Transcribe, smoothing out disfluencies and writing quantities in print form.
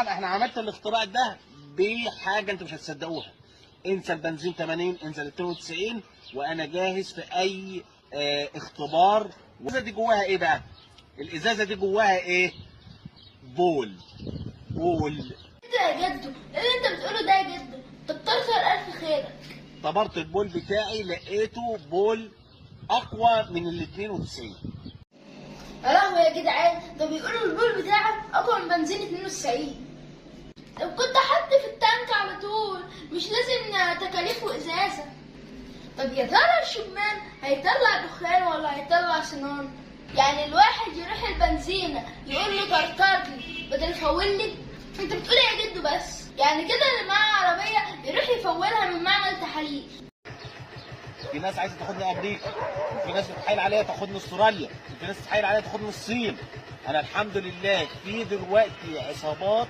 احنا عملت الاختراع ده بحاجة انتوا مش هتصدقوها. انسى البنزين 80، انزل 92، وانا جاهز في اي اختبار. الازازه دي جواها ايه بقى؟ الازازه دي جواها ايه؟ بول. بول. ايه ده يا جدو؟ ايه اللي انت بتقوله ده يا جدو؟ طب كتر الف خيرك. اختبرت البول بتاعي لقيته بول اقوى من ال 92. يا لهوي يا جدعان، ده بيقولوا البول بتاعه اقوى من بنزين 92. طب كنت احط في التانك على طول، مش لازم تكاليف وازازه. طب يا ترى الشمام هيطلع دخان ولا هيطلع سنان؟ يعني الواحد يروح البنزينة يقول له طرطرني بدل فولي؟ انت بتقول ايه يا جدو؟ بس يعني كده اللي معاه عربية يروح يفولها من معمل تحاليل. في ناس عايزه تاخدني امريكا، وفي ناس بتحايل عليا تاخدني استراليا، وفي ناس بتحايل عليا تاخدني الصين. انا الحمد لله في دلوقتي عصابات